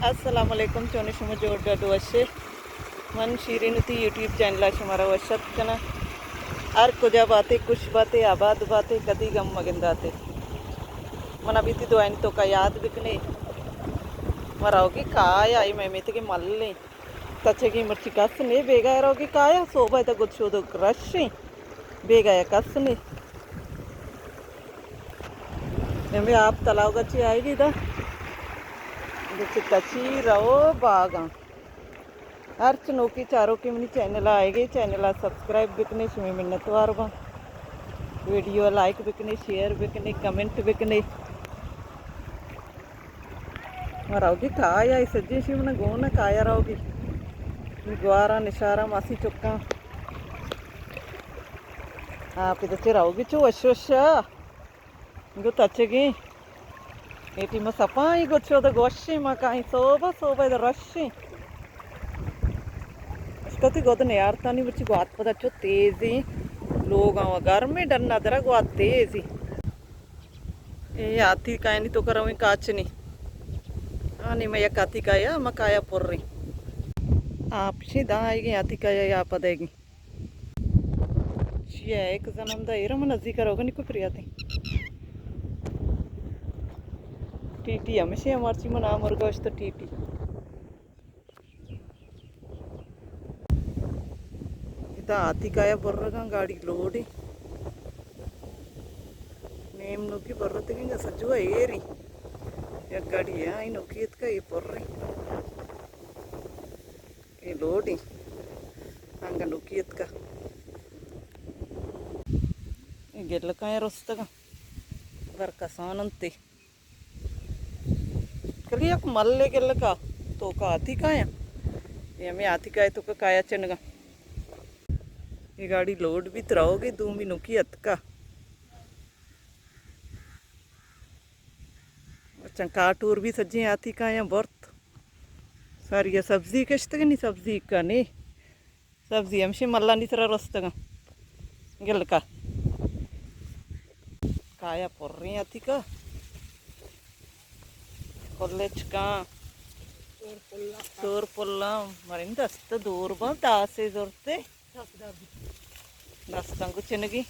السلام علیکم، چون شما؟ جوڑ ڈڈ وشے؟ من شیرین وتی یوٹیوب چینل ءَ شمارا وش اتک کناں۔ ہر کجا باتے، خوش باتے، آباد باتے، کدی غم مگنداتے۔ من ابھی تی دعائیں توکا یاد بکنے۔ مراوگی کایا، اے میں میتگی ملیں۔ تچگی مرچی کس نے، بیگا روگی کایا، صوبہ تا گد شودو رشیں۔ بیگا کس نے۔ ہمے آپ تلاوگا چی آئیگی دا۔ گچ تچی رو باگاں۔ ہرچ نوکی چاروکی منی چینل آئیگی، چینل سبسکرائب بکنے، شمی منتوار باں۔ ویڈیو لائک بکنے، شیئر بکنے، کمنٹ بکنے۔ ما روگی کایا، اے سجیں شی منا گون کایا روگی۔ گوارا نشارا ماسی چکاں۔ آپ ادا چہ روگی چو وش وشا۔ گو تچگیں۔ اے ٹیم سپاں ای گو چود گوشیں ما کائیں صوبہ صوبہ ادا رشیں۔ اشکتی گد نیارتانی بچی گوات پدا چو تیزیں۔ لوگاں و گرمیں ڈنا درا گوات تیزیں۔ اے ہاتی کائنی تو کرویں کاچنی۔ آ نیمہ یک ہاتی کایا، ہما کایا پریں۔ آپ شی داں آئیگیں ہاتی کایا یا پدئیگیں۔ شی ایک زنم دا ایرم نزدیک روگنی کو پریاتیں۔ ٹی ٹی ہمیشہ ہمارچی من آ مرگا اشتو ٹی ٹی۔ ادا ہاتی کایا برگاں گاڑی لوڈی۔ نیم نوکی برتگیں سجو ایری۔ یک گاڑی ہے، آئی نوکی اتکا، اے پریں۔ اے لوڈی۔ انگا نوکی اتکا۔ اے گلکاں رستگاں۔ برکسان انتے۔ کلی یک ملے گلکا توکا ہاتی کایاں۔ اے ہمے ہاتی کائے توکا کایا چنگا۔ اے گاڑی لوڈ بیت روگی، دومی نوکی اتکا۔ چنکا ٹور بی سجیں ہاتی کایاں برت۔ ساری سبزی کشتگنی، سبزی کنے۔ سبزی ہمشی ملانی سرا رستگاں۔ گلکا۔ کایا پریں ہاتی کا۔ کلچکاں۔ سور پلاں۔ مرین دست دور باں، داسے زرتے۔ دستاں گچنگی۔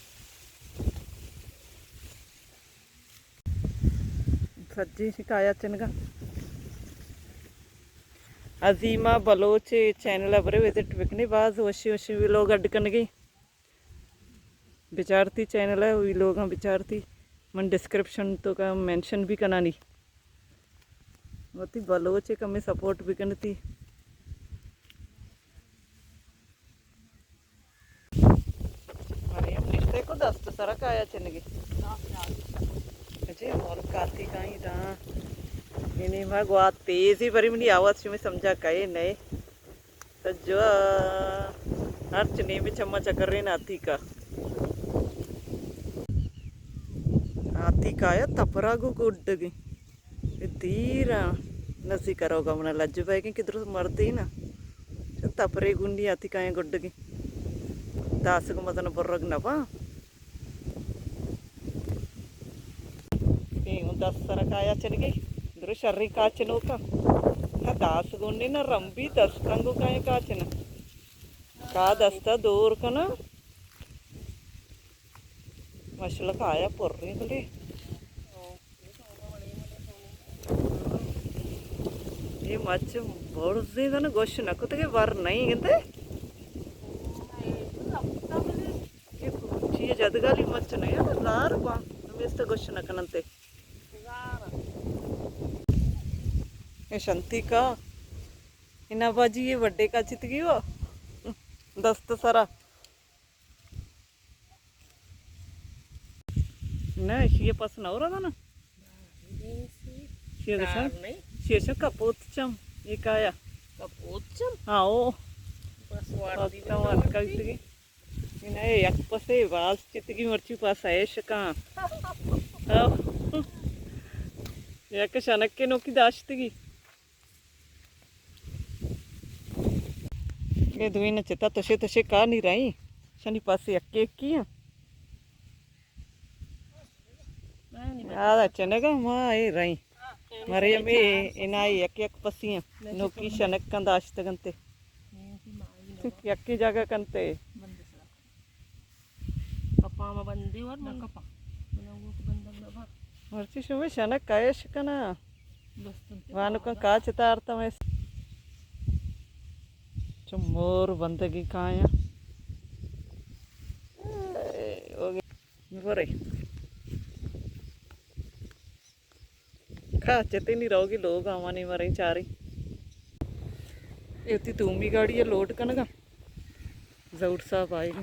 سجی شکایات چنگا۔ عظیمہ بلوچ چینل ءَ برے وزٹ بکنے، باز وشی وشی ویلوگ اڈ کنگی۔ بچارتی چینل ءَ ویلوگاں بچارتی، من ڈسکرپشن توکا مینشن بھی کنانی۔ وتی بلوچ ءَ کمے سپورٹ بکنتی۔ مریم نشتے کو دست سرا کایا چنگی۔ اچھے مول کاتی کائیں داں۔ اینی ما گوات تیزی بری منی آواز شمی سمجھا کئے نئے۔ سجوا ہرچ نیمے چما چکرین ہاتی کا۔ ہاتی کایا تپرا گو گڈگی۔ اے دیر ءَ نزیک ءَ روگ ءَ من ءَ لج بئیگیں کہ درست مردین ءَ چہ تپرے گونڈی ہاتی کایاں گڈگیں۔ داس گوں مزن برگ نہ باں۔ اے اوں دست سرا کایا چنگی، درست شریں کاچنوکاں۔ نہ داس گونڈی نہ رمبی، دستاں گوں کایاں کاچناں۔ کا دستا دور کناں۔ ماشاءاللہ کایا پریں بلے۔ اے مچ برزیں دن گوش نہ کتگے، بر نہیں گندے۔ اے چیئے جدگالی مچ نہیں ہے، لار با ہمیست گوش نہ کننتے۔ اے شنتی کا، انا باجی اے وڈے کا چتگی ہو۔ دست سرا۔ نہ، ایشی ءَ پس نہ ہو رہا نا۔ ایشی ءَ گشن، ایشی ءَ گشن کپوت چم، یہ کایا؟ کپوت چم؟ ہاں، او۔ بس وار دی پس تو وار کر دی۔ نہ، یک پسے باز چتگی مرچی پس ہے شکاں۔ او۔ یک شنک کے نوکی داشتگی۔ اے دوئیں چتا تشے تشے کا نی رہی، شنی پاس یکی یکی ہیں۔ آ چنگا ما اے رہی۔ مریم اے انائی یک یک پسی ایں۔ نوکی شنک کن داشتگ انت۔ یکی جاگہ کنت۔ کپاں ما بندے ور من۔ نہ کپاں۔ من وہ بندگ نہ با۔ مرچی شمے شنک کایش کنا۔ بس تم تے وانو کن بابا۔ کاچ تارتم اس۔ چو مور بندگی کایاں۔ اے، اوگے۔ برے۔ کاچ تے نی روگی لوگ آوانی مرے چاری۔ اے وتی دومی گاڑی ءَ لوڈ کنگا۔ ظہور صاحب آئیگ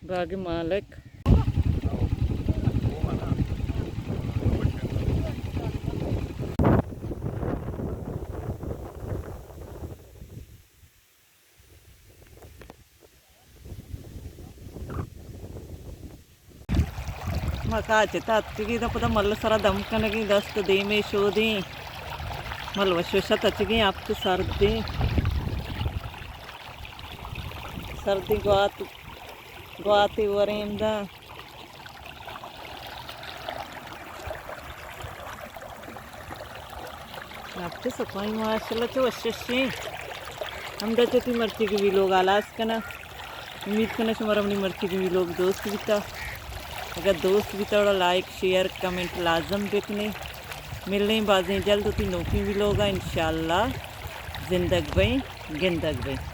باغ مالک۔ ما کاچ ءَ اتکگیں، داں پدا مل سرا دم کنگیں، دست دیمے شودیں۔ مل وش وش ءَ تچگیں، آپ تو سردیں۔ سردیں گوات، گواتے وریں داں۔ آپ چہ سپائی ماشاءاللہ چہ وش وشیں۔ ہمدا چہ تی مرچی کی ویلوگ آلاس کنا۔ امید کنا شمارا منی مرچی کی ویلوگ دوست بیتا۔ اگر دوست بیتا وڑا لائک، شیئر، کمنٹ لازم بکنے۔ ملیں بازیں جلد تی نوکیں ویلوگا انشاءاللہ۔ زندگ بئیں، گندگ بئیں۔